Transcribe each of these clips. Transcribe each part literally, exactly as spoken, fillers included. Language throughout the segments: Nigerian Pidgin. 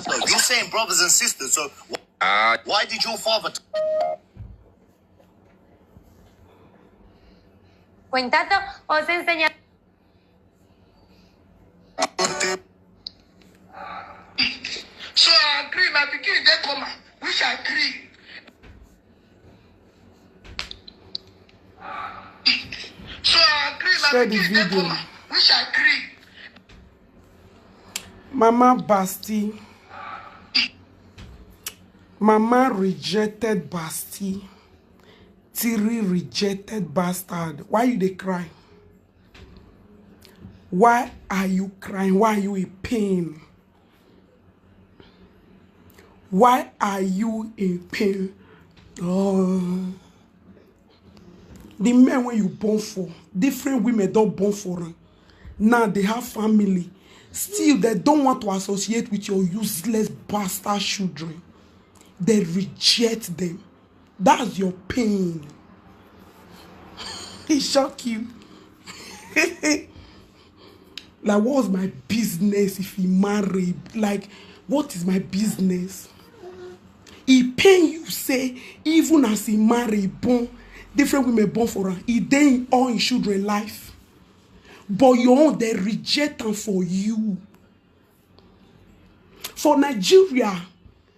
So you're saying brothers and sisters. So wh- Ah, why did your father? T- Cuentato, os enseña. So I agree, my pikin dey coma, which I agree. So I agree, my Share the pikin dey video. Coma, which I agree. Mama Basti. Mama rejected Basti. Tiri rejected bastard. Why you dey cry? Why are you crying? Why are you in pain? Why are you in pain? Oh. The men wey you born for, different women don born for am. Now they have family. Still, they don't want to associate with your useless bastard children. They reject them. That's your pain. It shock you. Like, what's my business if he marry? Like, what is my business? He pain you say, even as he marry, born, different women born for her. He dey all his children life. But your own, they reject am for you. For Nigeria,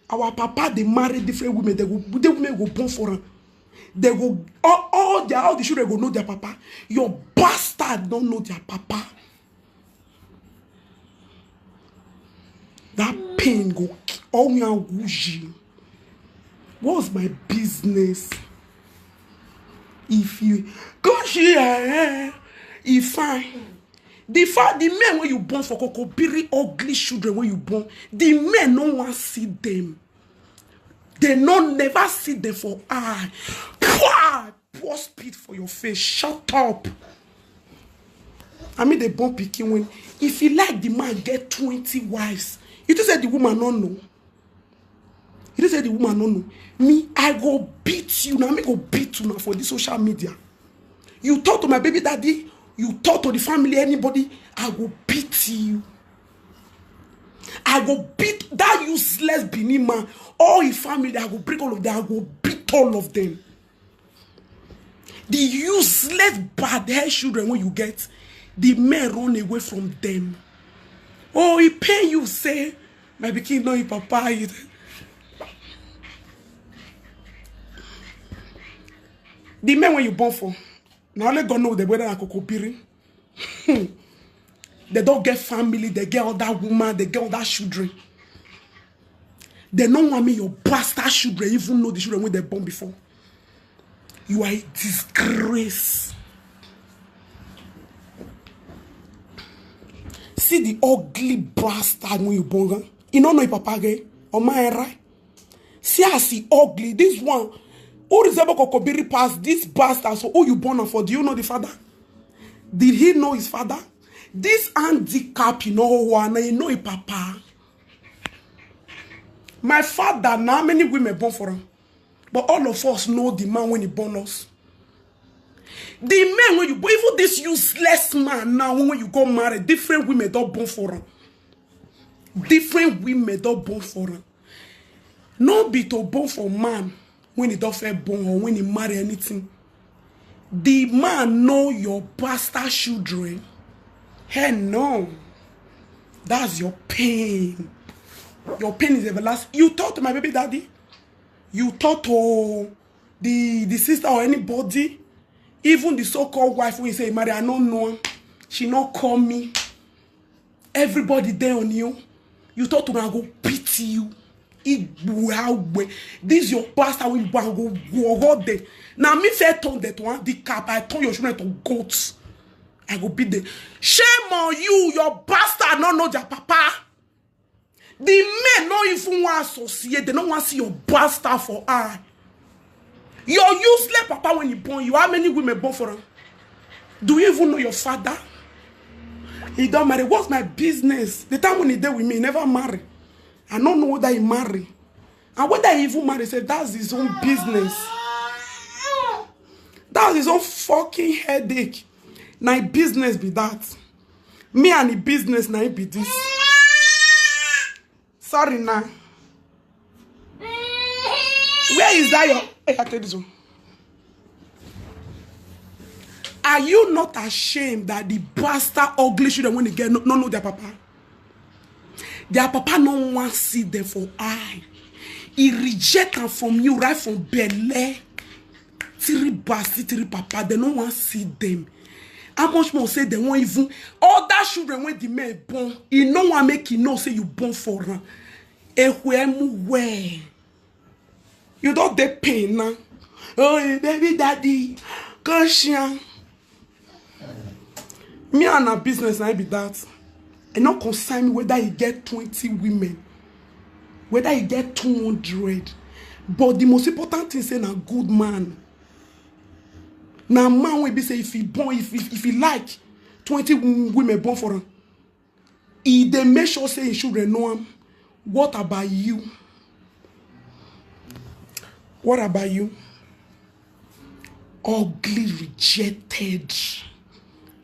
our papa, they marry different women. They go, the women go born for am. They go, all, all their, all the children go know their papa. Your bastard don't know their papa. That pain go all me and whoosh. What's my business? If you go here, if fine. The fact, the men when you born for Kokobiri, ugly children when you born, the men no one see them. They no never see them for eye. Pwah! Pour spit for your face. Shut up. I mean, they born pikin when, if you like, the man get twenty wives. You just said the woman no know. You just said the woman no know. Me, I go beat you now. Me go beat you now for this social media. You talk to my baby daddy. You talk to the family, anybody. I go beat you. I go beat that useless Benin man. All his family, I go bring all of them. I go beat all of them. The useless bad hair children when you get, the men run away from them. Oh, he pay you say, my pikin no, he papa. He, the men when you born for, now let God know the weather and Kokobiri. They don't get family, they get other woman, they get other children. They no want me your bastard children, even know the children when they born before. You are a disgrace. See the ugly bastard when you born. You don't know your papa again. Oh my right. See as he ugly. This one. Who resemble Kokobiri pass this bastard? So who you born am for? Do you know the father? Did he know his father? This handicap, you know, one, you know his papa. My father, now many women born for him. But all of us know the man when he born us. The men when you, even this useless man now, when you go marry, different women don't born for him. Different women don't born for him. No be to born for man when he don't fair born or when he marry anything. The man know your bastard children. Hey, no. That's your pain. Your pain is everlasting. You talk to my baby daddy. You talk to the, the sister or anybody. Even the so-called wife when you say, Mary, I don't know. She not call me. Everybody there on you. You talk to me, I go pity you. Igbuawe. This your pastor will go go there. Now me fair turn that one. The cap, I turn your children to goats. I go beat them. Shame on you. Your bastard not know their papa. The men not even want associate. They don't want see your bastard for eye. Your useless papa when he born you. How many women born for him? Do you even know your father? He don't marry. What's my business? The time when he there with me, he never marry. I don't know whether he marry. And whether he even marry, say that's his own business. That's his own fucking headache. My business be that. Me and the business now be this. Sorry now. Where is that your? Hey, I tell this one. Are you not ashamed that the bastard ugly children when they get no, no know their papa? Their papa no one see them for eye. He reject them from you right from belle. Three bastard, three papa, they no one see them. How much more say they won't even other children when the men born? He no one make he know say you born for her. Ehuemu where? You don't dey pain now. Oh, baby daddy, come here. Me and her business na be that. E no concern me whether he get twenty women, whether he get two hundred. But the most important thing say na good man. Na man wey be say if he born, if if, if he like twenty women born for him, he dey make sure say his children know him. What about you? What about you? Ugly, rejected.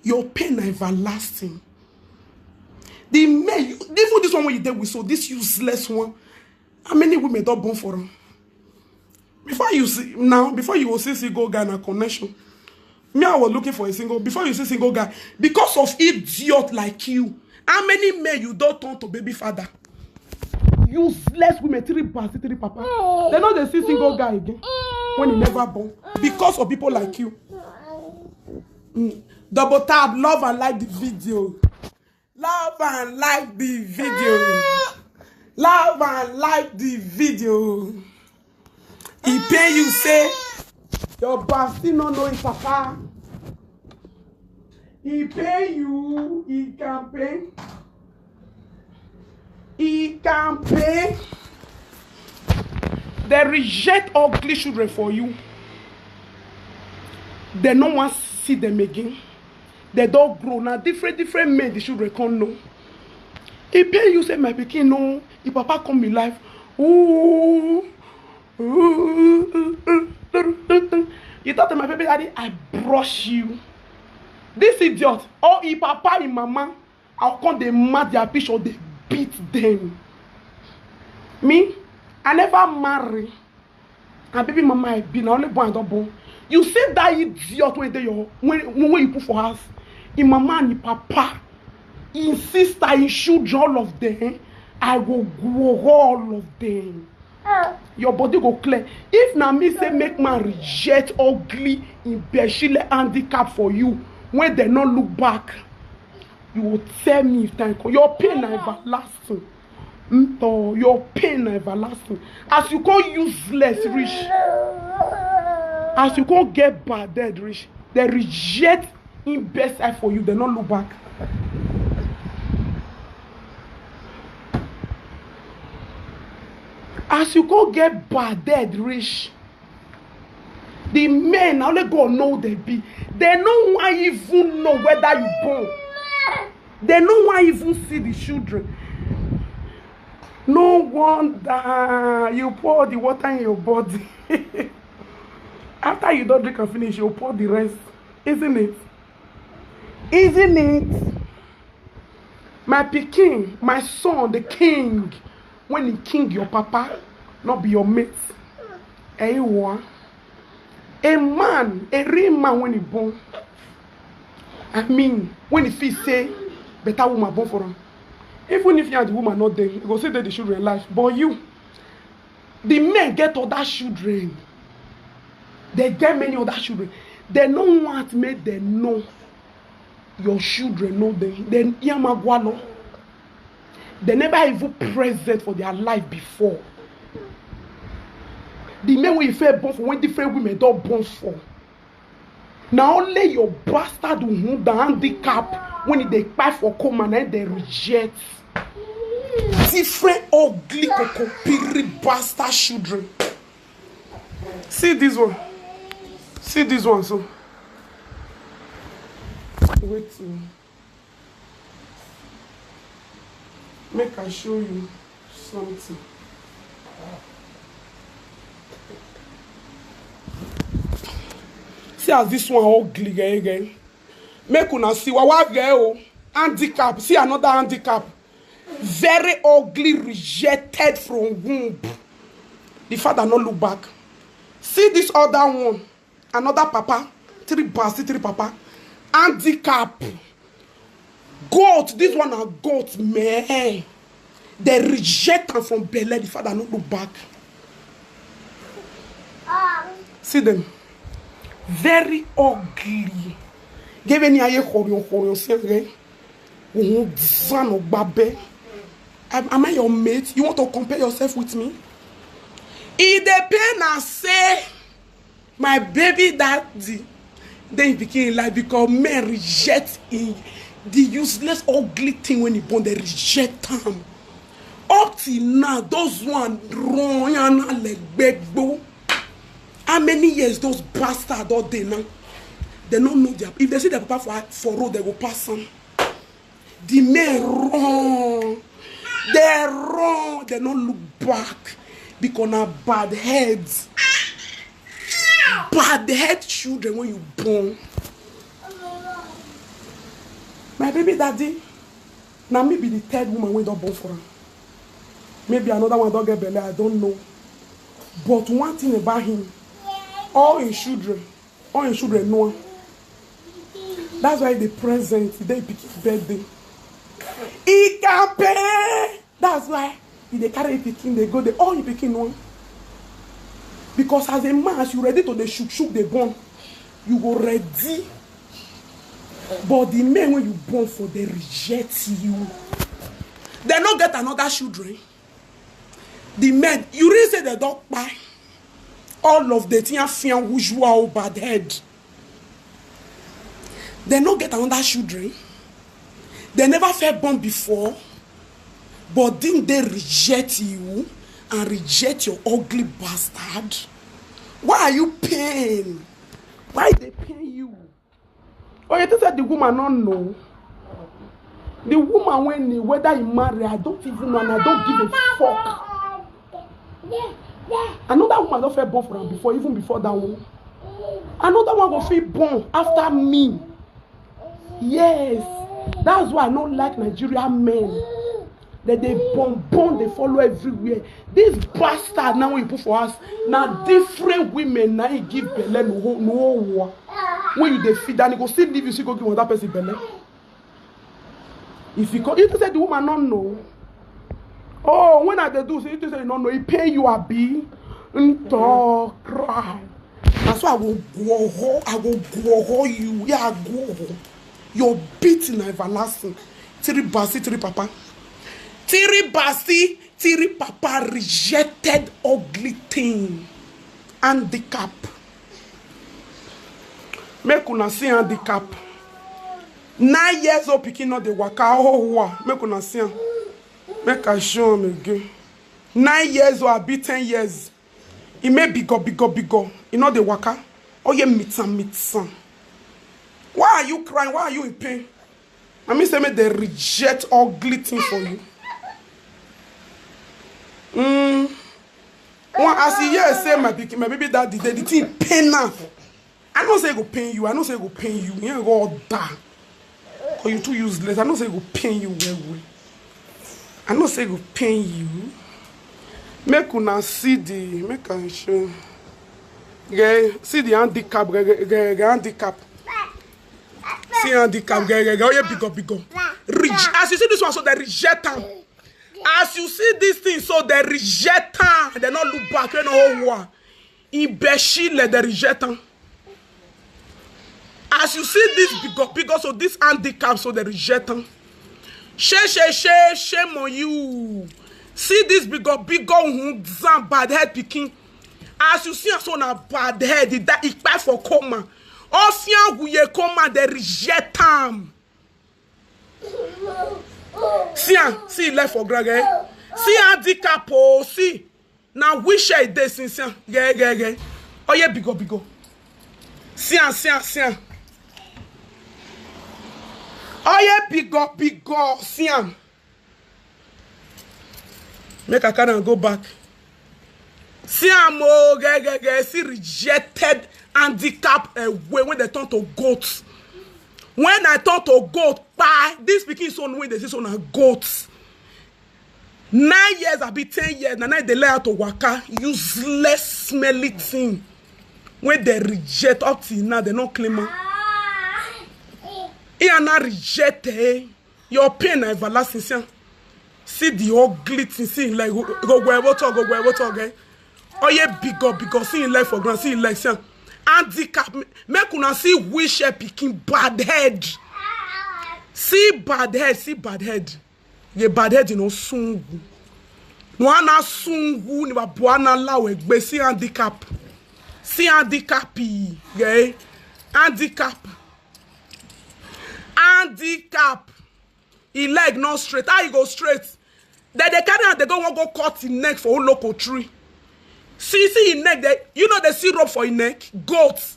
Your pain na everlasting. The men, even this one wey you dey with, so this useless one, how many women don born for him? Before you see now, before you go see single guy na connection. Me, I was looking for a single. Before you see single guy, because of idiot like you, how many men you don't turn to baby father? Useless women, three bastard, three papa. They know they see single guy again when he never born because of people like you. Mm. Double tap, love and like the video. Love and like the video. Love and like the video. E pain you say your bastard no know his papa. E pain you, e can pain. E can pain. They reject ugly children for you. They no one see them again. They don't grow now. Different, different men the children can't know. E pain you say my pikin no, his papa come in life. Ooh, ooh, ooh, ooh. You talk to my baby daddy, I brush you. This idiot, oh, his papa, his mama, I'll come they mad their picture, they beat them. Me, I never marry. And baby mama I be, na only boy I don born. You see that idiot wey dey your, when, when, when you put for house, his mama and his papa, his sister, his children, all of them, I go go all of them. Your body go clear. If na me say make man reject ugly, imbecile handicap for you, when they no look back, you will tell me if time come. Your pain na everlasting. Mm, oh, your pain na everlasting. As you come useless reach, as you come get bad dead reach, they reject him best side for you. They no look back. As you go get bad dead reach, the men na only God know they be. They no one even know whether you born. They no one even see the children. No wonder you pour the water in your body. After you don't drink and finish, you pour the rest. Isn't it? Isn't it? My pikin, my son, the king, when he king your papa, not be your mate. Ewa. A man, a real man when he born, I mean, when he feel say better woman born for him. Even if you and the woman not there, you go say that the children life. But you, the men get other children. They get many other children. They no want make them know your children know them. Then yamagwalo. They never even present for their life before. The men wey you fair born for when different women don't born for. Now only your bastard who the handicap when they cry for coma and they reject. Different ugly kokopiri bastard children. See this one. See this one so. Wait. Make I show you something. See as this one ugly, gay, gay. Make una see, wa wa gay o. Handicap. See another handicap. Very ugly, rejected from womb. The father no look back. See this other one, another papa, three bastard, three papa, handicap, goat. This one are goat, man. They reject am from belle. The father no look back. See them, very ugly. Give any aye horion horion si ere. Ohun zan ogbabe. Am am I your mate? You want to compare yourself with me? E dey pain na say my baby daddy dey im pikin life because men reject him, the useless ugly thing when he born, they reject am. Up till now, those one run yana legbegbo. How many years those bastards don dey now? They no know their, if they see their papa for for road, they go pass am. The men run, they run, they no look back because na bad heads, bad head children when you born. My baby daddy, na me be the third woman wey don born for am. Maybe another one don get belle, I don't know. But one thing about him, all him children, all him children know am. That's why the present, the day pikin birthday, he can pay. That's why he dey carry him pikin dey go there. All him pikin know am. Because as a man, as you ready to dey shook shook dey born, you go ready. But the men wey you born for, they reject you. They no get another children. The men, you really say they don kpai all of the thing, fian usual bad head. They no get another children. They never felt born before. But didn't they reject you and reject your ugly bastard? Why are you pain? Why they pain you? Oh, you think that the woman not know? The woman when he, whether he marry, I don't even know, and I don't give a fuck. Another woman don feel born for am before, even before that one. Another one go feel born after me. Yes, that's why I don't like Nigerian men. That they born, born, they follow everywhere. This bastard now when you put for us, now different women now you give belle no ho- no ho- when you dey feed and he go still leave you, still go give another person belle. If you call, you think say the woman not know. Oh, when I dey do, so you think say you no know, he pay you abi, nto cry. That's why I go go ho, I go go ho you, yeah, I go ho. Your beating na everlasting. Three basi, three papa. Three basi, three papa rejected ugly thing. Handicap. Make una see handicap. Nine years old pikin no dey waka. Oh, wow. Make una see am. Make I show am again. Nine years old, abi ten years. E may bigger, bigger, bigger. E no dey waka. Oh, yeah, mitsan, mitsan. Why are you crying? Why are you in pain? I mean, say make they reject ugly thing for you. Mm. One, as you hear say my pikin, my baby daddy, the thing pain now. I know say e go pain you. I know say e go pain you. You go die. Cause you too useless. I know say e go pain you well well. I know say e go pain you. Make una see the, make I show. Yeah, see the handicap, the, the, the handicap. See handicap, yeah, yeah, yeah. Oh, yeah, bigger, bigger. Rich. As you see this one, so they reject am. As you see this thing, so they reject am. They not look back. They no hold one. Imbecile, they reject am. As you see this bigger, bigger, so this handicap, so they reject am. Shame, shame, shame, shame on you. See this bigger, bigger, hmm, zam, bad head pikin. As you see am so na bad head, e die, e kpai for coma. Ofian guye coma, they reject am. See am, see e left for ground, eh? See handicap, oh, see. Na wheelchair e dey since, see am, yeah, yeah, yeah. Oh, yeah, bigger, bigger. See am, see am, see am. Oh, yeah, bigger, bigger, see am. Make I carry am go back. See am o, gege, see rejected, handicap away when they turn to goat. When I turn to goat, kpai, this pikin so when they see so na goat. Nine years, abi ten years, na now dey learn how to waka. Useless, smelly thing wey dem reject up till now, dem no claim am. He and I reject, eh? Your pain na everlasting. See am. See the ugly thing, see him leg. Go, go, go, go, talk, go, go, go, talk, eh? Oh, yeah, big up, big up. See him leg for ground, see him leg, see am. Handicap. Make una see wheelchair pikin, bad head. See bad head, see bad head. Ye bad head, you know, sungu. No ana sungu, ni ba buana lawe gbe. See handicap. See handicap, yeah. Handicap. Handicap. He leg not straight. How he go straight? Then they carry am, they go, wan go cut him neck for Oloko tree. See, see him neck there. You know they see rope for him neck? Goat.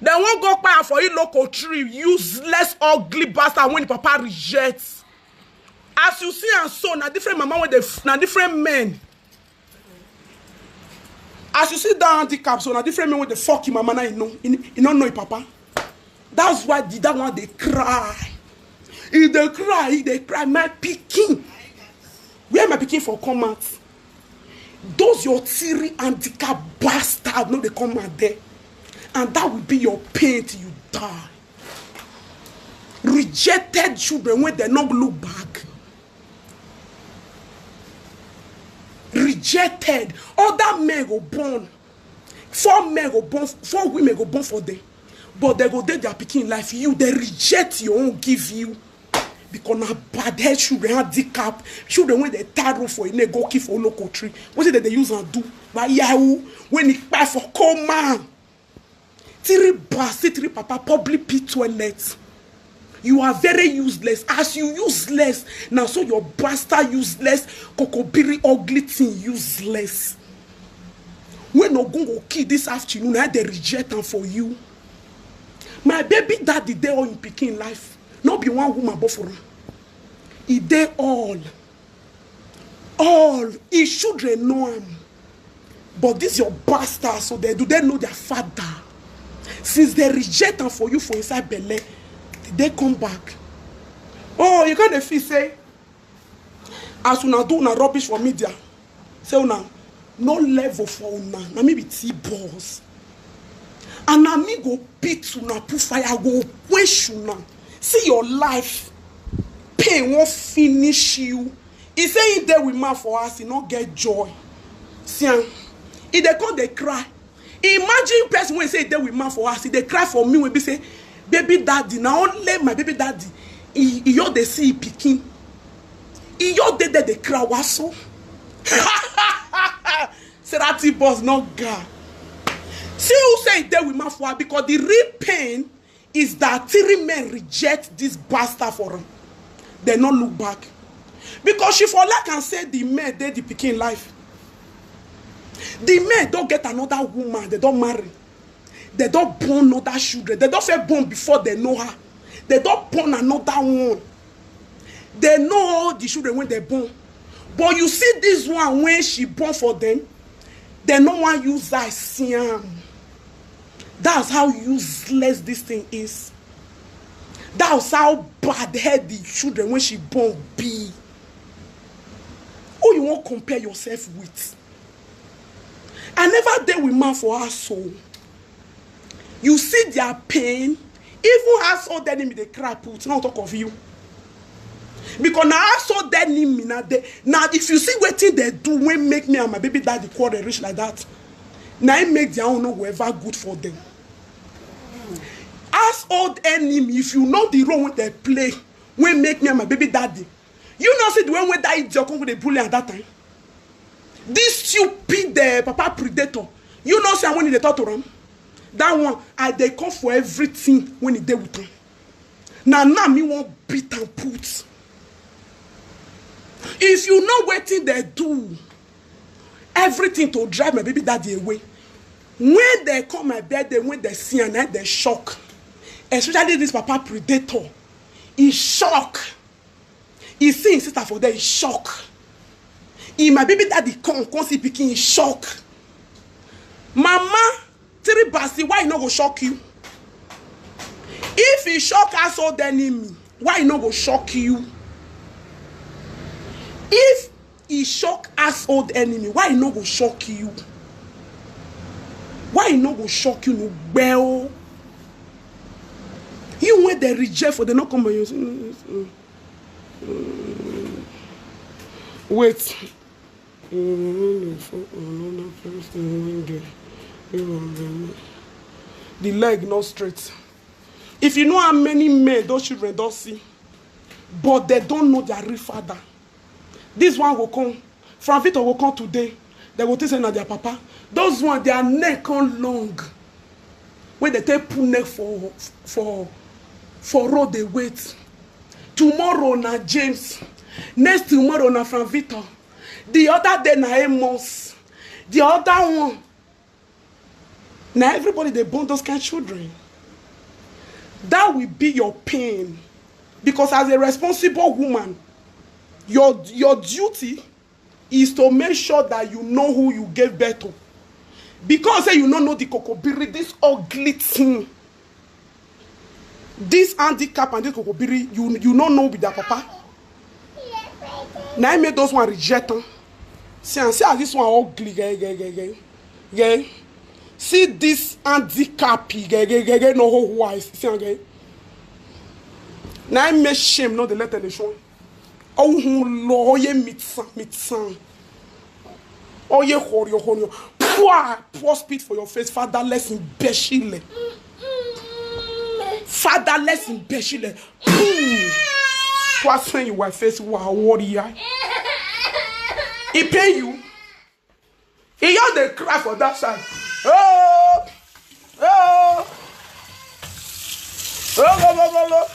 They wan go kpai am for Oloko tree. Useless, ugly bastard wey him papa reject. As you see am so, na different mama wey dey f-, na different men. As you see that handicap so, na different men wey dey fuck him mama, na he know. He, he no know him papa. That's why the, that one dey cry. He dey cry, he dey cry, "My pikin. Where my pikin for come out?" Those your three handicap bastard no dey come out there. And that will be your pain till you die. Rejected children wey dem no look back. Rejected. Other men go born. Four men go born, four women go born for them. But they go dey their pikin life. You, they reject your own, give you. Because na bad head children, handicap children wey dem tie rope for him neck go kill for Oloko tree. Wetin dem dey use am do? Na yahoo. When he kpai for coma. Three bastard, three papa, public pit toilet. You are very useless. As you useless, na so your bastard useless, kokobiri ugly thing useless. When Ogun go kill this afternoon, na dey reject am for you. My baby daddy dey all him pikin life. No be one woman born for am. He dey all. All his children know am. But this your bastard, so they, do they know their father? Since they reject am for you for inside belle, did they come back? Oh, you can't feel say, as una do una rubbish for media, say una no level for una. Na me be T-Boss. And na me go beat una, put fire, go quench una. See your life. Pain won't finish you. He say he dey with man for us, he no get joy. See am. He dey come dey cry. Imagine person wey say he dey with man for us, he dey cry for me, wey be say, "Baby daddy, na only my baby daddy." He, he just dey see him pikin. He just dey there dey cry, waso. Say that T-Boss no guy. See who say he dey with man for her, because the real pain is that three men reject this bastard for him. They no look back. Because she for like and say the men dey the pikin life. The men don't get another woman, they don't marry. They don't born other children. They don't feel born before they know her. They don't born another one. They know all the children when they born. But you see this one, when she born for them, they no one use eye see am. That's how useless this thing is. That's how bad head the children when she born be. Who you won't compare yourself with? I never dey with man for her, so you see their pain. Even household enemy dey cry put, no talk of you. Because na household enemy na dey, na if you see wetin they do when make me and my baby daddy quarrel reach like that, na it make their own no go ever good for them. Household enemy, if you know the role wey they play, when make me and my baby daddy, you know see the way wey that idiot come dey bully at that time. This stupid, eh, papa predator. You know say when they talk to am, that one, I dey come for everything when he dey with am. Now, now me won't beat and put. If you know wetin they do, everything to drive my baby daddy away. When they come my birthday, when they see and then they shock. Especially this papa predator. He shock. He see his sister for there, he shock. He, my baby daddy come, come see pikin, he shock. Mama, three basi, why e no go shock you? If e shock household enemy, why e no go shock you? If E shock household enemy. Why e no go shock you? Why e no go shock you? No gbel. You wey dem reject for, dem no come by you. Wait. The leg not straight. If you know how many men those children don't see, but they don't know their real father. This one will come. Frank Victor will come today. They will think say na their papa. Those one, their neck come long. When they take put neck for for for road, they wait. Tomorrow na James. Next tomorrow na Frank Victor. The other day na Amos. The other one na everybody dey born those kind children. That will be your pain, because as a responsible woman, your your duty is to make sure that you know who you gave birth to. Because say you no know the kokobiri, this ugly thing, this handicap and this kokobiri, you you no know with their papa. Na im make those one reject am. See am, see as this one ugly, gay, gay, gay, gay, gay. See this handicap, gay, gay, gay, gay, no who wise. See am, gay. Na im make shame no dey let any show. Oh, who lo ye mitsan, mitsan. Oh, ye horyo, horyo. Pour, pour spit for your face, fatherless imbecile. Fatherless imbecile. Boom. Pour send you my face, wa warrior. He pay you. He just dey cry for that side. Oh, oh, oh, oh, oh, oh, oh.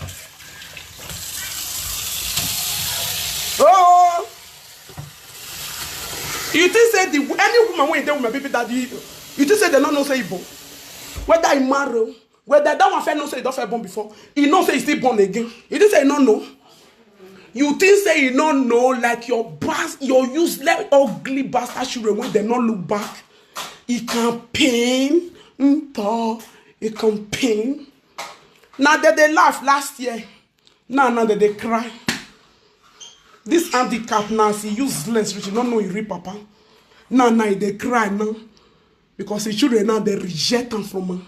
Oh. You think say the any woman wey dey with my baby daddy, you think say they no know say he born? Whether he marry, whether that one fair know say he don fair born before, he know say he still born again. You think say he no know? You think say you no know, like your bas your useless ugly bastard children wey dem no look back? E can pain, nto, e can pain. Na dem dey laugh last year, now now dem dey cry. This handicap now, as e useless reach, e no know e real papa. Now now e dey cry now. Because the children now, they reject am from am.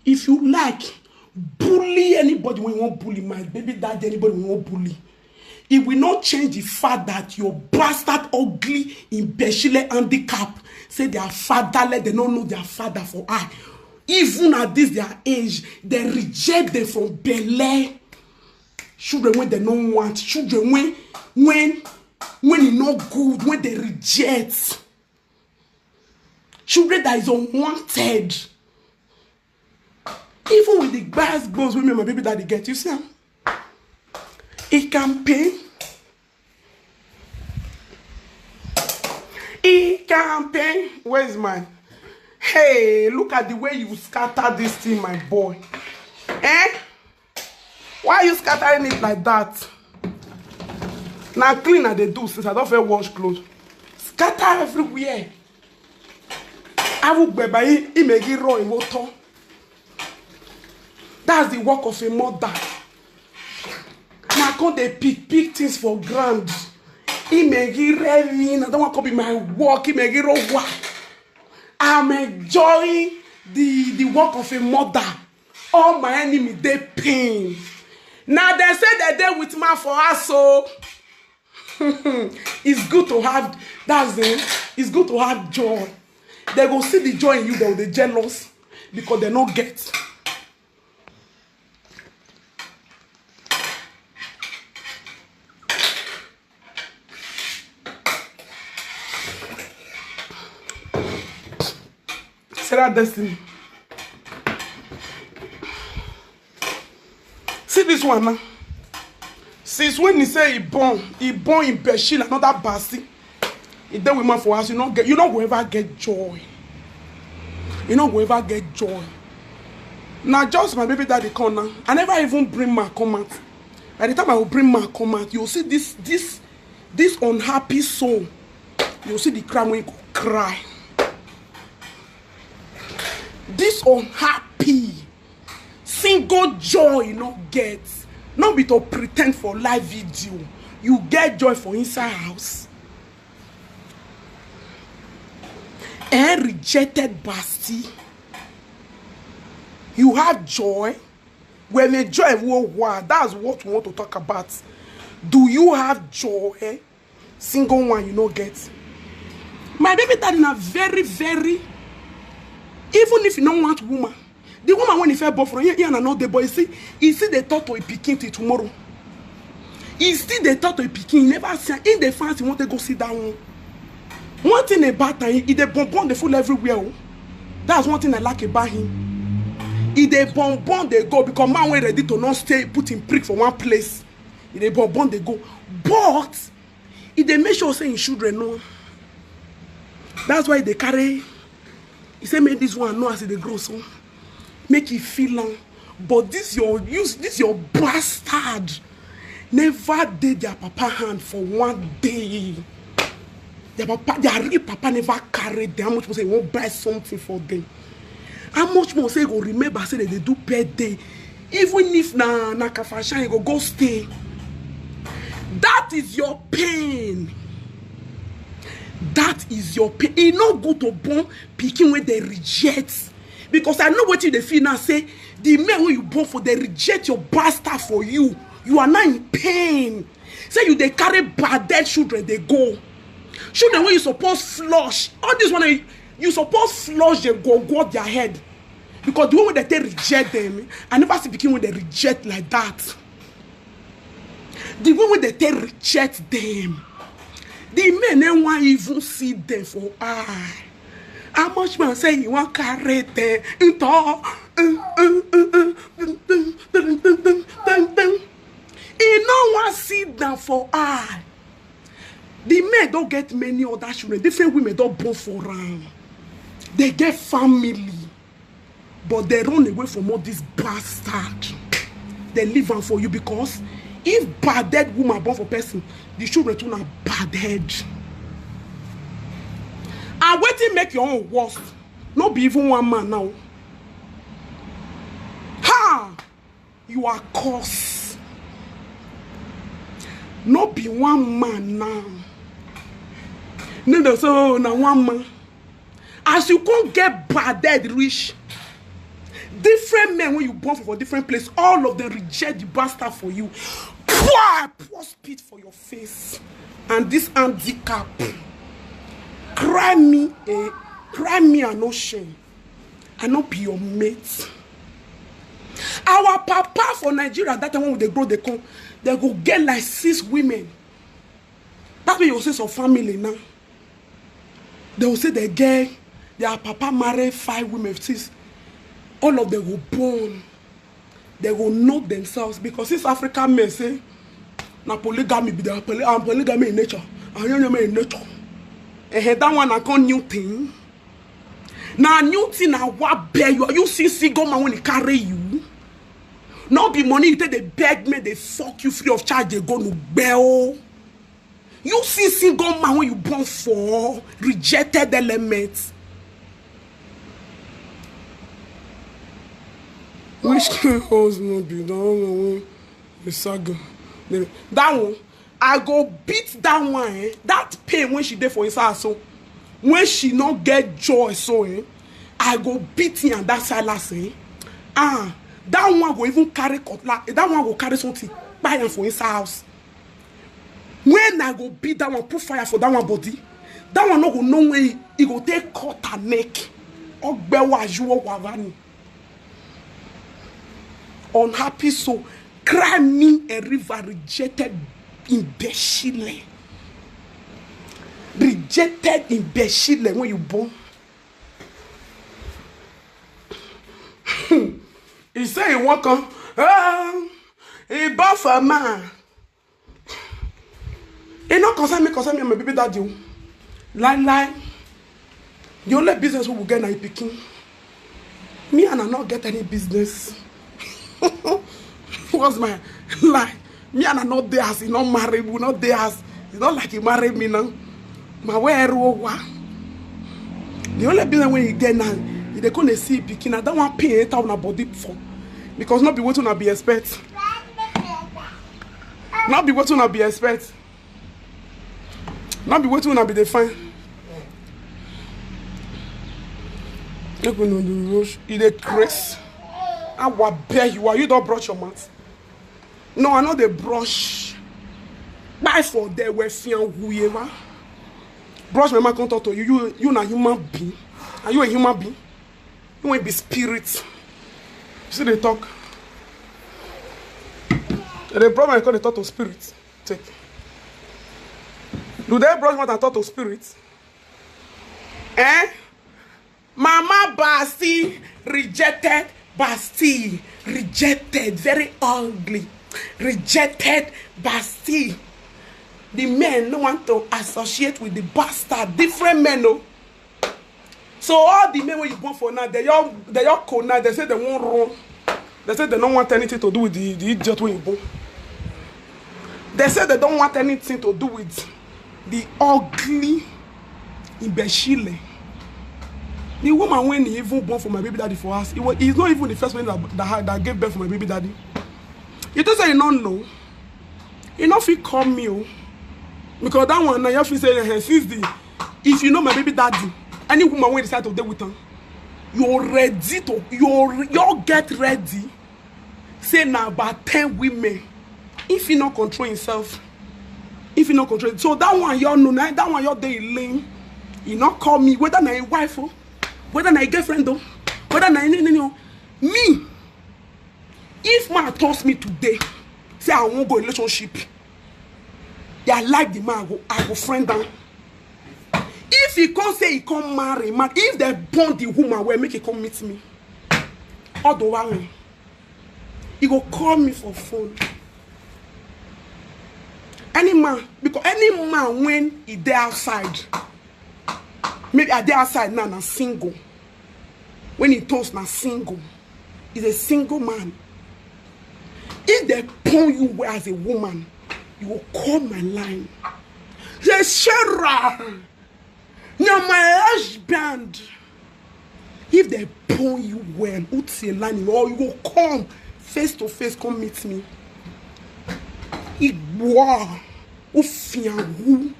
If you like, bully anybody when you want bully, my baby daddy, anybody when you want bully. It will not change the fact that your bastard, ugly, imbecile, handicap, say they are fatherless, they don't know their father for eye. Even at this their age, they reject them from belle. Children when they don't want, children when when when e no good, when they reject. Children that is unwanted. Even with the best goals wey me and my baby daddy get, you see am? E can pain. E can pain. Where is mine? Hey, look at the way you scatter this thing, my boy. Eh? Why are you scattering it like that? Now clean I dey do since I don't feel wash clothes. Scatter everywhere. Awugbe by imegi ro iwoto. That's the work of a mother. Now come dey pick pick things for ground. Imegi revin. I don't want to be my work. Imegi ro wa. I'm enjoying the the work of a mother. All my enemy dey pain. Now they say they dey with man for us, so it's good to have that's it. It's good to have joy. They go see the joy in you, they will dey jealous because they no get. Sarah Destiny. See this one now. Since when he say he born, he born in Beshil, another bastard. He dey with man for us, you no get, you no go ever get joy. You no go ever get joy. Now just my baby daddy come now. I never even bring man come out. By the time I will bring man come out, you'll see this this this unhappy soul. You'll see the cry when he go cry. This unhappy single joy you no get. No be to pretend for live video. You get joy for inside house. Eh, rejected Basti. You have joy. When a joy will war, that's what we want to talk about. Do you have joy? Single one you no get. My baby daddy na very, very, even if you no want woman, the woman when he fell born from here, here na not the boy. See, he see the thought of a pikin till tomorrow. He still dey talk to him pikin, he never see am. Him dey fancy, want to go see that one. One thing about am, he dey born born dey full everywhere o. That's one thing I like about him. He dey born born dey go, because man wey ready to not stay put him prick for one place. He dey born born dey go. But he dey make sure say him children know. That's why he dey carry, he say make this one know as he dey grow so, make he feel am. But this your use this your bastard never dey their papa hand for one day. Their papa, their real papa never carry them. How much more say he wan buy something for them? How much more say he go remember say they dey do birthday? Even if na na kafashan, he go go stay. That is your pain. That is your pain. E no good to born pikin wey dey reject, because I know wetin you dey feel now. Say the men wey you born for, dey reject your bastard for you. You are now in pain. Say you dey carry bad dead children dey go. Children wey you suppose flush. All this one, you, you suppose flush dem, go go their head. Because the way wey dem take reject them, I never see pikin wey dem reject like that. The way wey dem take reject them, the men no wan even see them for eye. How much man say he wan carry them into, he no wan see them for eye. The men don get many other children, different women don born for am. They get family, but they run away from all this bastard. They leave am for you, because if bad dead woman born for person, the children too na bad head. And wetin make your own worse? No be even one man now. Ha! You are curse. No be one man now. No, no, so na one man. As you come get bad head reach, different men wey you born for, for different place, all of them reject the bastard for you. Poor, poor spit for your face. And this handicap, cry me a, cry me an ocean. I no be your mate. Our papa for Nigeria, that time when they grow, they come, they go get like six women. That's why you say some family now. They will say they get their papa marry five women, six. All of them go born. They go know themselves, because since African men say na polygamy be their poly, and polygamy in nature, and you know in nature. Eh, that one I call new thing. Na new thing, na what bear you. You see, see, go man when he carry you. No be money you take, they beg me, they fuck you free of charge, they go no bell. You see, single man when you born for rejected elements. Which kind husband be that one? The saga. That one, I go beat that one. Eh? That pain when she dey for inside, so when she no get joy, so eh, I go beat him and that Silas. Eh? Ah, that one go even carry cutlass. That one go carry something, buy am for inside house. When I go beat that one, put fire for that one body, that one no go know when he, he go take cut her neck. Ogbewa juwo wavani. Unhappy soul, cry me a river, rejected imbecile. Rejected imbecile when you born. He say he wan come. Ah, he born for man. E no concern me, concern me, my baby daddy o. Lie, lie. The only business we will get na pikin. Me and I not get any business. What's my lie? Me and I not there as he not marry, we not there as it's not like he married me now. My way everywhere. The only business when you get now, if they come dey see pikin, I don't want pain enter on body before, because not be what una be expect. Not be what una be expect. Not be what una be dey find. Make we no dey rush. You dey craze? How bad you are? You don brush your mouth? No, I no dey brush. Buy for there where fian whoever. Brush my mouth, come talk to you. You, you na human being. Are you a human being? You wan be spirit. You see dey talk. They dey brush my, come dey talk to spirit. Take. Do they brush mouth and talk to spirit? Eh? Mama Basti rejected, Basti rejected, very ugly, rejected Basti. The men no want to associate with the bastard. Different men, no. So all the men wey you born for now, they all, they all cold now. They say they won't run. They say they don't want anything to do with the, the idiot wey you born. They say they don't want anything to do with the ugly imbecile. The woman wey he even born for my baby daddy for us, it was, he's not even the first one that, that, had- that gave birth for my baby daddy. You think say you don't know? You no fit call me o. Because that one now, you fit say, eh, since the, if you know my baby daddy, any woman wey decide to dey with am, you ready to, you you get ready. Say na about ten women. If he no control himself, if he no control, so that one you know, na that one you dey lane. He no call me, whether na him wife o, whether na him girlfriend o, whether na any, any, any o. Me, if man toast me today, say I wan go relationship, yeah, I like the man, I go, I go friend am. If he come say he come marry, man, if they born the woman well, make he come meet me. Otherwise, he go call me for phone. Any man, because any man when he dey outside, maybe I dey outside now, na single. When he toast na single, he's a single man. If they born you well as a woman, you go call my line. Say, Sarah, na my husband. If they born you well, utie line, or you go come face to face, come meet me. Igbo, ufiangu.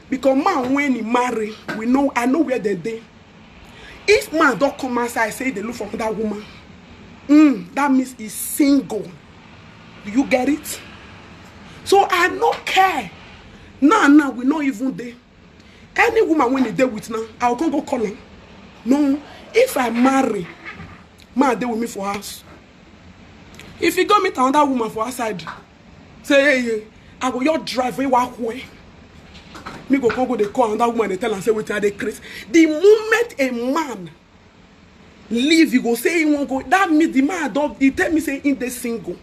Because man when he marry, we know, I know where they dey. If man don't come outside, say they look for another woman. Mm, that means he's single. Do you get it? So I no care. Now, now we no even dey. Any woman when he dey with now, I will come go call him. No, if I marry, man dey with me for house. If he go meet another woman for outside, say, hey, hey, I go your drive wey walk away. Me go come go dey call another woman, they tell am say wetin I dey craze. The moment a man leave, you go say he won't go. That means the man don't, he tell me say he dey single.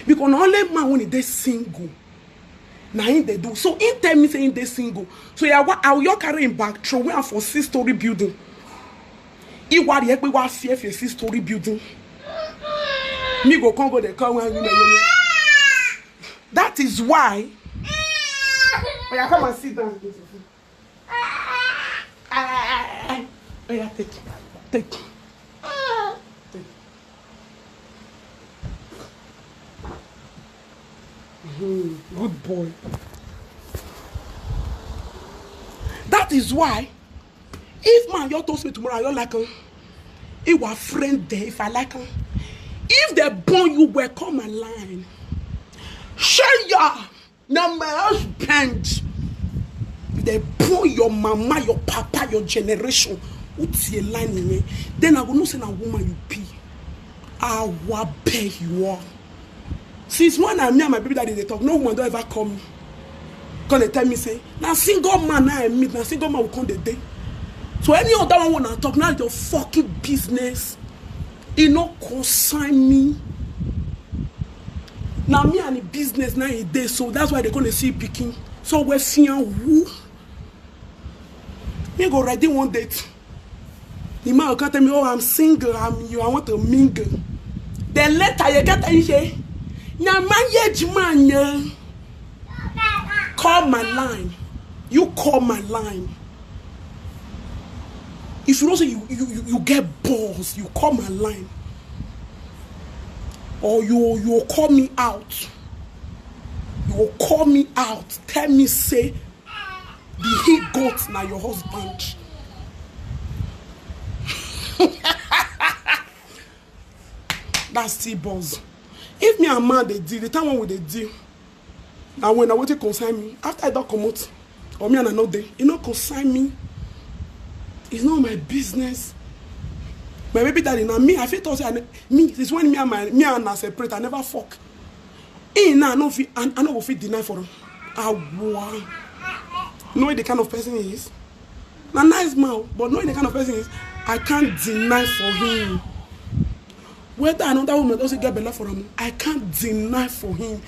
Because na only man when he dey single, na him dey do. So he tell me say he dey single. So yeah, what, I will carry him back, throw him for six story building. He wa the ekpe wa fear for six story building. Me go come go dey call one woman. That is why. Oh, yeah, come and sit down. Oh, yeah, take, take, take. Hmm, good boy. That is why, if man you toast me tomorrow, I don't like him. If our friend there, if I like him, if they born you well, come my line. Share your, now my husband. If they born your mama, your papa, your generation, utie line in me, then I will not say na woman you be. Our beg you are. Since when I, me and my baby daddy they talk, no woman don't ever call me. Come they tell me say, na single man I meet, na single man will come the day. So any other one wanna talk, now your fucking business. It no concern me. Now me and the business now it dey, so that's why they gonna see picking. So we're seeing who. Me go ready one date. The man will come tell me, oh, I'm single, I'm you, I want to mingle. Then later you get and you say, now my age man, yeah. Call my line. You call my line. If you don't say you, you, you, you get balls, you call my line. Or you you call me out. You will call me out. Tell me say the he goat na your husband. That's still boss. If me and man dey deal, the time when we dey deal, na when na wetin concern me. After I don comot, or me and I no dey, e no concern me. It's not my business. My baby daddy, na me, I fit talk say I ne- me since when me and my me and her separate, I never fuck. He now, I no fit, I, I no go fit deny for him. Awa. Knowing the kind of person he is. Na nice man, but knowing the kind of person he is, I can't deny for him. Whether another woman doesn't get belle for him, I can't deny for him.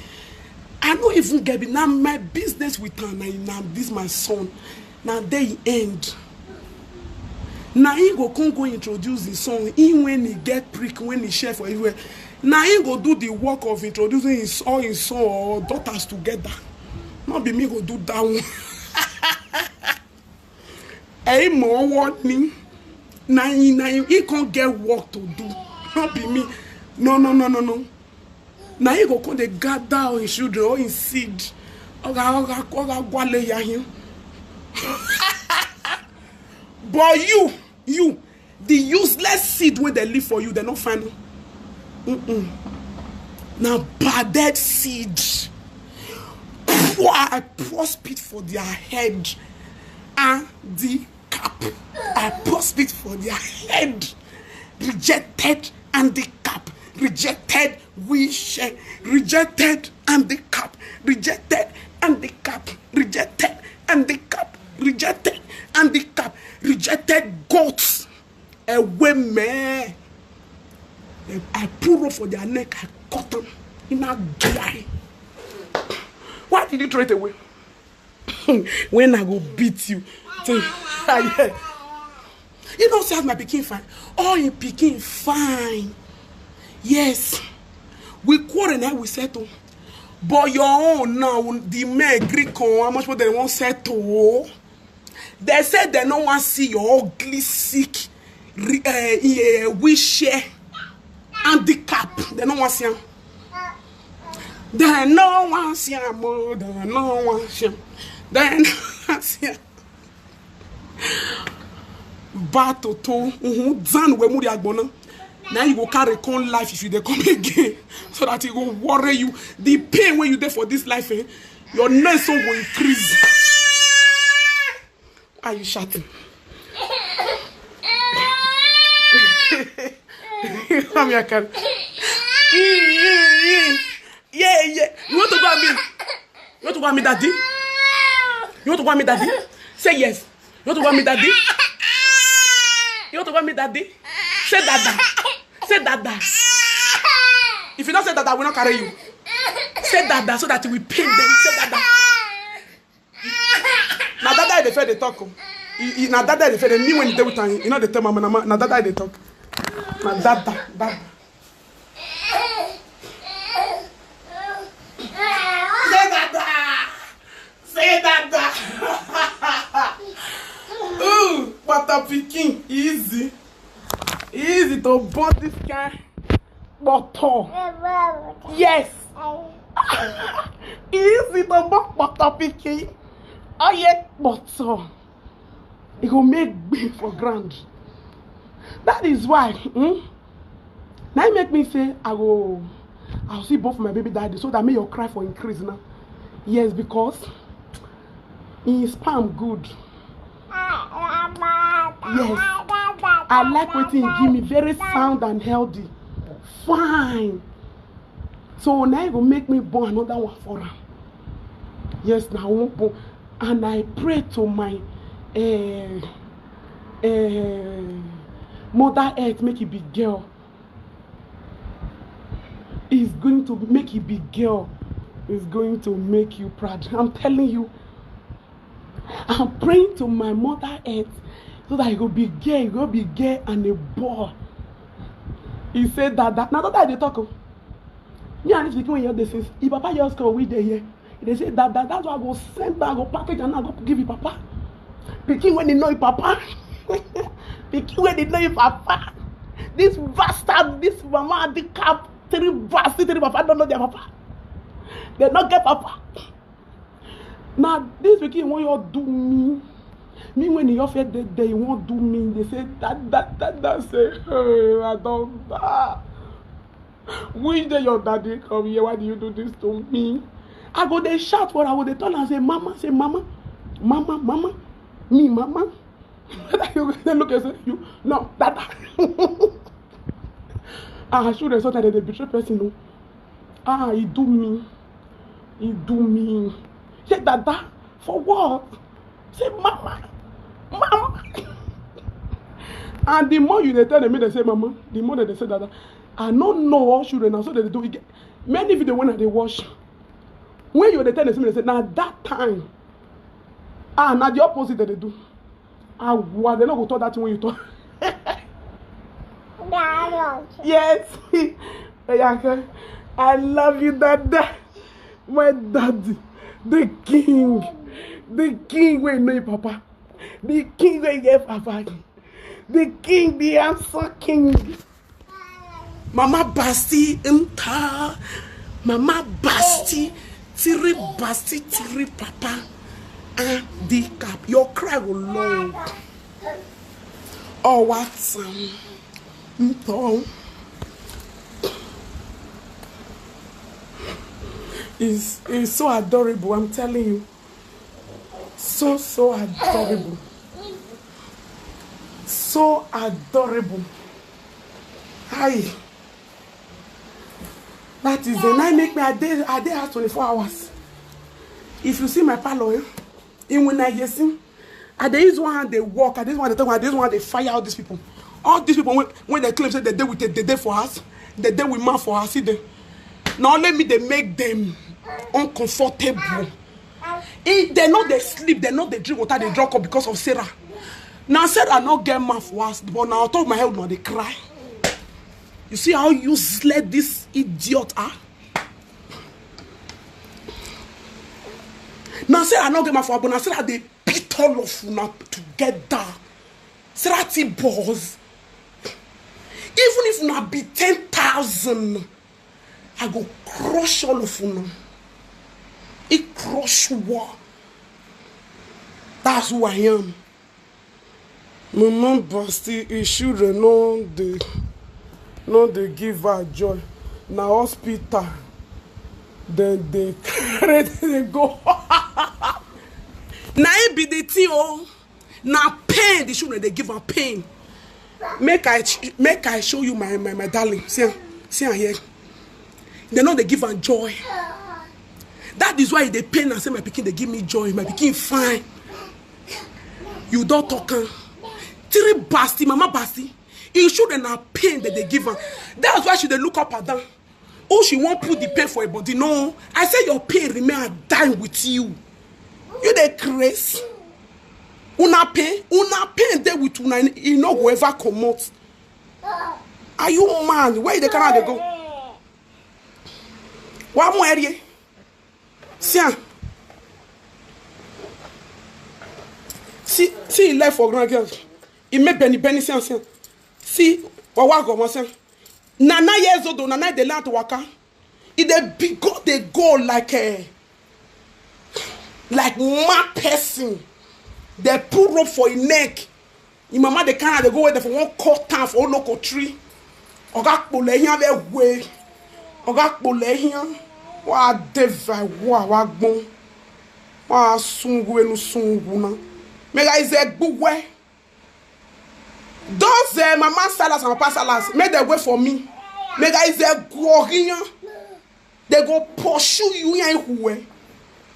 I no even get be na my business with am. Na na this my son. Na there he end. Na he go come go introduce his son. He when he get prick, when he share for everywhere. Na he go do the work of introducing his all his son or daughters together. No be me go do that one. Hey, more what me? Na he na he, he can't get work to do. No be me. No, no, no, no, no. Na he go come dey gather all his children, all his seed. Oga, oga, oga, gwale ya him. But you, you, the useless seed wey dem leave for you, dem no find am. Mm-mm. Na bad head seed. Poor, I pour spit for their head and the cap. I pour spit for their head. Rejected and the cap. Rejected, we share. Rejected and the cap. Rejected and the cap. Rejected and the cap. Rejected and the cap. Rejected goats. Away, man. I pull rope for their neck. I cut them. In a dry. Why did you throw it away? When I go beat you. Say, you know, say as my pikin fine. Oh, your pikin fine. Yes. We quarrel now, we settle. But your own now, the men gree come, how much more they won't settle. They say they no want see your ugly, sick, re- uh, uh, wheelchair, handicap. They no want see am. They no want see am. Oh, they no want see am. They no want see am. Ba toto, uhun, zan we muri agbona. Now you go carry come life if you dey come again, so that e go worry you. The pain wey you dey for this life, eh, your next one go increase. Why are you shouting? Come here, come. Yeah, yeah. You want to go and meet? You want to go and meet daddy? You want to go and meet daddy? Say yes. You want to go and meet daddy? You want to go and meet daddy? Say dada. Say dada. If you don't say dada, I will not carry you. Say dada so that you will pain them. Say dada. Na dada I dey fear dey talk o. E- e- Na dada I dey fear dey me when e dey with am. You know dey tell mama na ma- na dada I dey talk. Na dada, dada. Say dada. Say dada. Ooh, pata pikin, easy. Easy to born this kind. Bottom. Yes. Easy to born pata pikin. Oh yeah, bottom. E go make big for ground. That is why. Hmm? Now make me say I go. I'll see both for my baby daddy so that me your cry for increase now. Yes, because in sperm good. Yes. I like wetin he give me, very sound and healthy. Fine. So now e go make me born another one for am. Yes, na I wan born. And I pray to my uh, uh, mother earth make e be girl. Is going to make e be girl. Is going to make you proud. I'm telling you. I'm praying to my mother earth so that e go be girl, e go be girl and a boy. He said that that now that they talk. Oh. Me and this pikin wey hear this is if papa just come we dey here. They say that that that's why I go send that I go package and I go give you papa. Pikin when they know you papa. Pikin when they know you papa. This bastard, this mama, the cap, three bastard, three papa don't know their papa. They not get papa. Now this pikin when you do me. Me, when he offered that day, he won't do me. They say, "That, that, that, that," say, "Oh, I don't, ah." Which day your daddy come here? Why do you do this to me? I go, they shout for, I go, they turn and say, "Mama," say, "Mama, mama, mama, me, mama." Whether you, they look and say, "You, no, that." Ah, children, sometimes they betray person, no. Ah, he do me. He do me. Say, "Dada, for what?" Say, "Mama, mama." And the more you dey tell them, make they say, "Mama," the more they say, "Dada." I no know all children, na so they do. E get many video when I dey watch. When you dey tell them, say, "Na that time." Ah, na the opposite that they do. Ah, why they no go talk that thing when you talk? Yes. Eyake, I love you, Dada. My daddy, the king, the king wey know him papa, the king wey get papa, the king, the handsome king. Mama Basti nta, Mama Basti, tiri Basti, tiri papa, and the cap. Your cry go long. Oh, what, um, nto. Is, is so adorable, I'm telling you. So, so adorable. So adorable. Hi. That is the night make me, I dey, I dey house twenty-four hours. If you see my parlor, eh? In when I hear sing, I dey use one hand dey work, I dey use one hand dey talk, I dey use one hand dey fire all these people. All these people when, when they claim say they dey with, they dey for us, they dey with man for us, see them. Now let me dey make them uncomfortable. If they know they sleep, they know they drink water, they drunk up because of Sarah. Now Sarah no get man for us, but now on top of my head now they cry. You see how useless this idiot are? Now Sarah no get man for us, but now Sarah they beat all of una together. Sarah T balls. Even if una be ten thousand, I go crush all of una. He crush war. That's who I am. Mama Basti, his children no dey, no dey give her joy. Na hospital dem dey carry dey go. Na it be the thing o. Na pain the children dey give am pain. Make I ch-, make I show you my, my, my darling. See am, see am here. They no dey give am joy. That is why e dey pain am say my pikin dey give me joy, my pikin fine. You don talk am. Three Basti, Mama Basti. E show dem na pain dem dey give am. That's why she dey look up and down. Oh, she wan put the pain for her body. No, I say your pain remain and die with you. You dey craze. Una pain, una pain dey with una, e no go ever comot. Are you mad? Where you dey carry am dey go? Wa mu erie. See am. See, see, he left for ground, girl. He make Benny Benny, see am, see am. See, wa wa go, see am. Na nine years old, na nine dey learn to waka. E dey be go, dey go like a, like mad person. They put rope for him neck. Him mama dey carry am dey go where they for wan cut am for oloko tree. Oga kpole hian be we. Oga kpole hian. Wa deva wa wa gbon. Wa sungu enu sungu na. Mega ize gbuwe. Those, uh, Mama Salas and Papa Salas, make them wait for me. Mega ize gwo hian. They go pursue you here who way.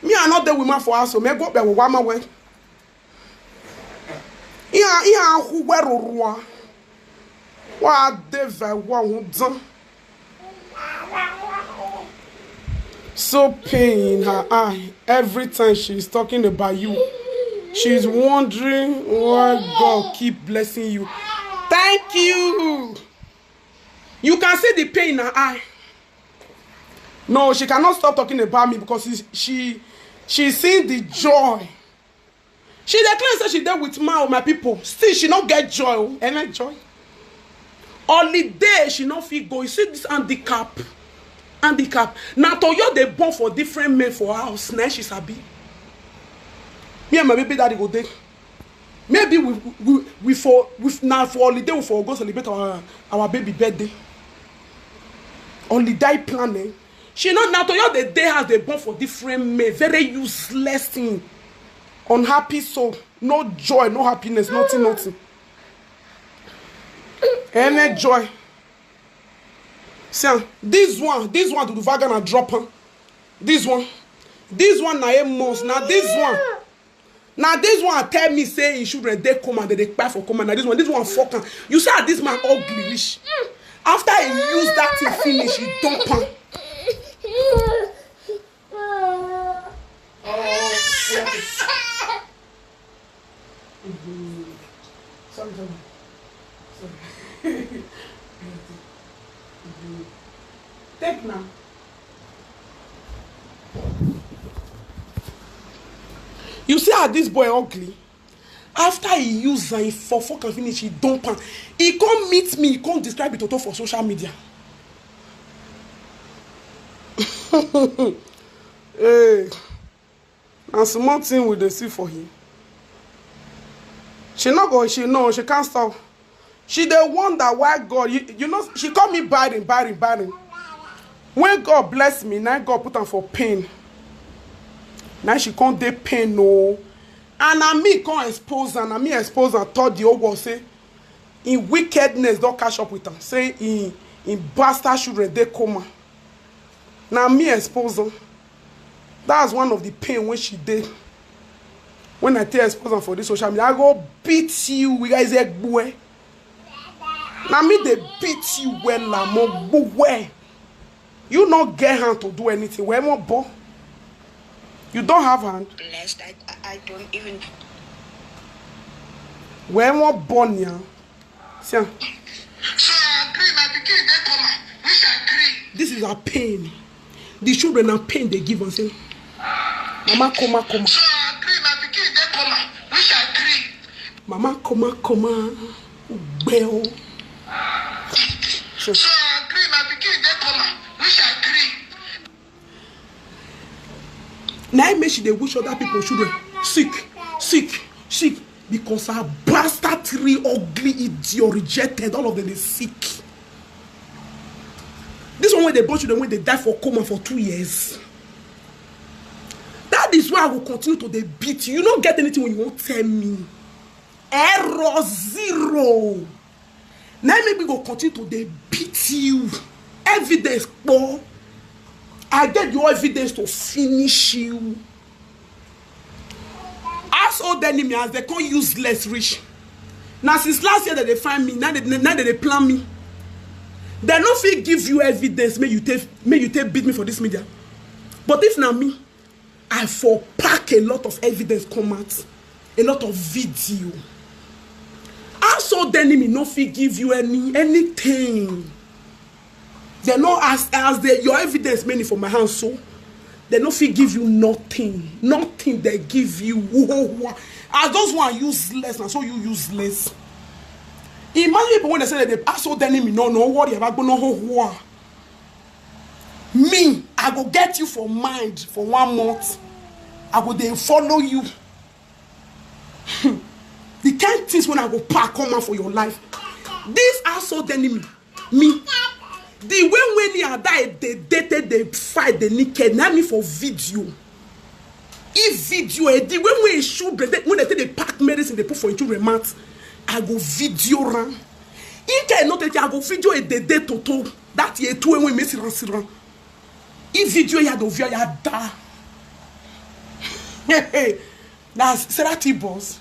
Me, I not the woman for us, so me go be wa ma we. Iya, iya, who were rua. Wa deva wa unzan. So pain in her eye every time she's talking about you. She's wondering why God keep blessing you. Thank you. You can see the pain in her eye. No, she cannot stop talking about me because she, she, she's seeing the joy. She dey claim say she dey with man, my people. Still, she no get joy o. Any joy? Holiday, she no fit go. You see this handicap? Handicap. Na to you dey born for different men for house. Na she sabi. Me and my baby daddy go dey. Maybe we we we for we, na for holiday we for go celebrate our our baby birthday. Holiday planning. She not now to your the day has they born for different men. Very useless thing. Unhappy soul. No joy, no happiness, nothing, nothing. Any joy. See, ah, this one, this one to the wagon and drop her. This one, this one na a must. Now this one, now this one tell me say he should ready come and they cry for come and now this one, this one fuck am. You see how this man ugly reach. After he use that thing finish, he dump am. Oh, yeah. Mhm. Sorry, sorry. Sorry. Mhm. Take now. You see how this boy ugly? After he use am, he for fuck am finish, he dump am. He come meet me, he come describe it toto for social media. Hey, na small thing we dey see for him. She no go, she no, she can't stop. She dey wonder why God, you, you know, she call me barren, barren, barren. When God bless me, now God put am for pain. Now she come dey pain, no. And na me come expose am, na me expose am, talk the whole world say, in wickedness don catch up with am, say in in bastard children dey coma. Na me expose am. That's one of the pain when she dey. When I tell expose am for this social media, I go beat you, you guys, egbue. Na me dey beat you well, mo gbue. You no get hand to do anything. Where mo bo? You don't have hand. Blessed. I, I I don't even. Where mo born ya? See, ah. So I agree, my pikin dey coma, which I agree. This is her pain. The children are pain they give and say, Mama coma, coma. So I agree, my pikin dey coma, which I agree. Mama coma, coma. Ugbe o. So, so I agree, my pikin dey coma, which I agree. Na im make she dey wish other people children sick, sick, sick, because her bastard three ugly idiot rejected, all of them dey sick. This one wey dey born children wey dey die for coma for two years. That is why I will continue to dey beat you. You no get anything when you won't tell me. Error zero. Na im make me go continue to dey beat you. Evidence poor. I get your evidence to finish you. Household enemy as they come useless reach. Now since last year that they find me, now they, now they, they plan me. They no fit give you evidence. May you take, may you take beat me for this media. But if na me, I for pack a lot of evidence come out, a lot of video. Household enemy no fit give you any anything. They no as as the your evidence many for my hand so. They no fit give you nothing, nothing they give you. As those one useless, na so you useless. Imagine people when they say that they household enemy, no, no worry about no ho. Me, I go get you for mind for one month. I go dey follow you. The kind things when I go pack come out for your life. This household enemy, me, the way when they are die, they dated, they fight, they naked. Now me for video. If video, eh, the way when he shoot, they, when they take the pack medicine, they put for into remat, I go video ram. If they not take, I go video a day day toto. That year two when me siran siran. If video ya do via ya da. That's Sarah T boss.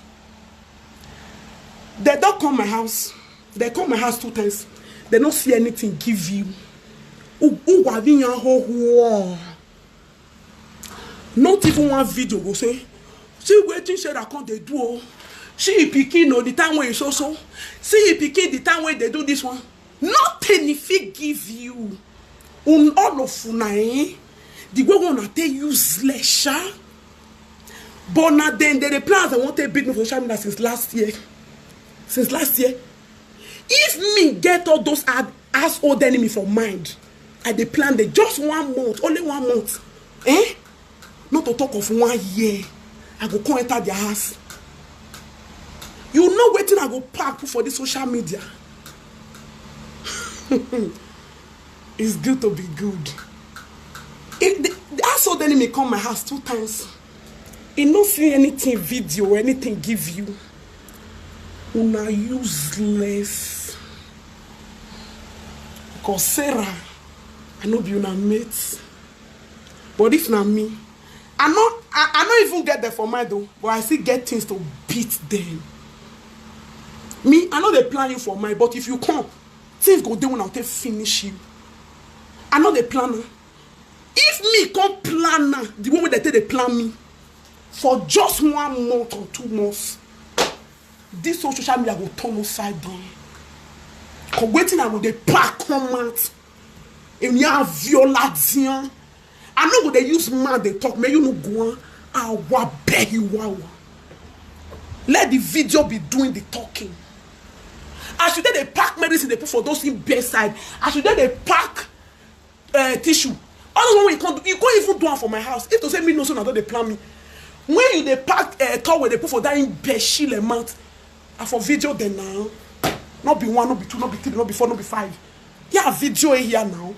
They don't come my house. They come my house two times. They don't see anything give you. Who who wa vi yan ho ho. Not even one video go say, see wetin Sarah come dey do o. See e pikin o, the time when e so so. See e pikin the time when they do this one. Nothing e fit give you. Un all of una eh. The way una take useless sha. But na then they dey plan as I want to beat me for social media since last year. Since last year. If me get all those ad household enemy for mind, I dey plan the just one month, only one month. Eh? Not to talk of one year. I go come enter their house. You know wetin I go pack put for this social media? It's good to be good. If the, the household enemy come my house two times, he no see anything video or anything give you. Una useless. Cause Sarah, I no be una mate. But if na me, I no, I, I no even get there for mind though. But I still get things to beat them. Me, I no dey plan you for mine. But if you come, things go dey when I take finish you. I no dey plan am. If me come plan am the way wey dem take dey plan me for just one month or two months, this whole social media go turn upside down. Cause wetin I go dey pack come out, èmi á viola dian. I no go dey use mouth dey talk, make you no go on. Awa beg you, wawa. Let the video be doing the talking. As you dey dey pack medicine dey put for those things bedside, as you dey dey pack uh, tissue, all those one wey you come do, you come even do am for my house. If to say me no, so na don dey plan me. When you dey pack uh, towel dey put for that im bed sheet mouth, I for video dem now. No be one, no be two, no be three, no be four, no be five. Yeah, video here now.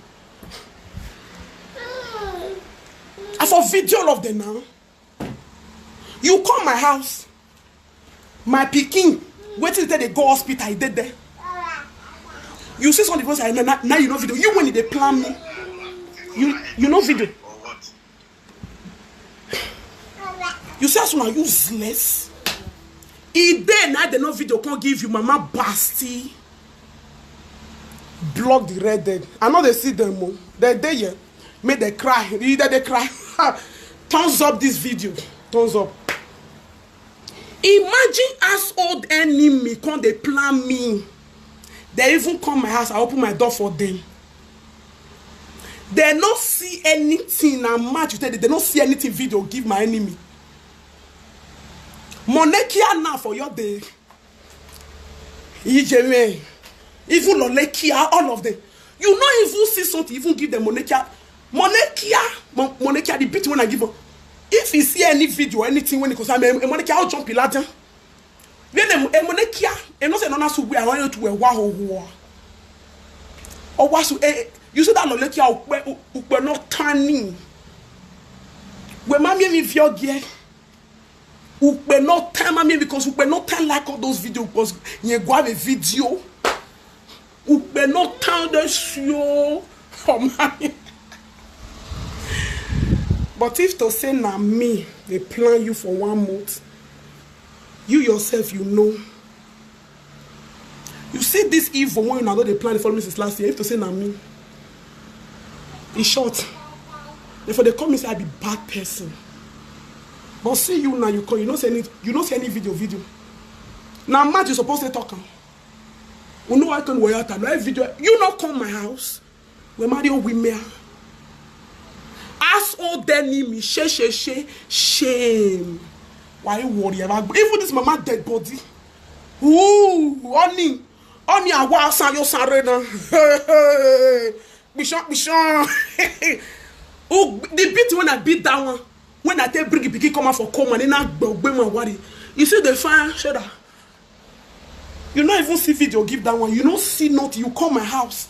I for video all of them now. You come my house, my pikin, wetin dey dey go hospital, I dey there. You see some people say, now, now you no video. You when they plan me, you you no video. You say as una useless. E dey na they no video come give you, mama basti. Block the red dead. I know they see them o. They dey here. Make they cry. You dey dey cry. Thumbs up this video. Thumbs up. Imagine household enemy come dey plan me. They even come my house. I open my door for them. They no see anything. Na match you tell them. They no see anything video give my enemy. Monekia now for your day. Ijeme, even Lolekia, all of them. You no even see something, even give them Monekia. Monekia, Mo- Monekia, the beat when I give up. If you see any video or anything when it goes, I mean, Monekia, I'll jump Elijah. Then Monekia, and not another so we are going to a wow. Or was eh, you see that Lolekia, Ukwe not turning. When Mammy and me view again. Ukpe no time I mean because Ukpe no time like all those videos because you go have a video. Ukpe no time the show. Oh my. But if to say na me, they plan you for one month. You yourself, you know. You see this evil when you know they plan for me since last year. If to say na me, in short, if they come and say I be bad person, but see you now, you call, you know say any, you know say any video, video. Now match you supposed to talk am. You know I can wear out a live video. You not come my house. We marry we me. Ask all enemy, she she she shame. Why you worry about even this mama dead body? Ooh, honey, honey, I want some your son right now. Bishop, Bishop. Oh, the beat when I beat that one. When I tell bring it, come out for come and then I go my worry. You see the fire, shut up. You no even see video give that one. You no see nothing. You come my house.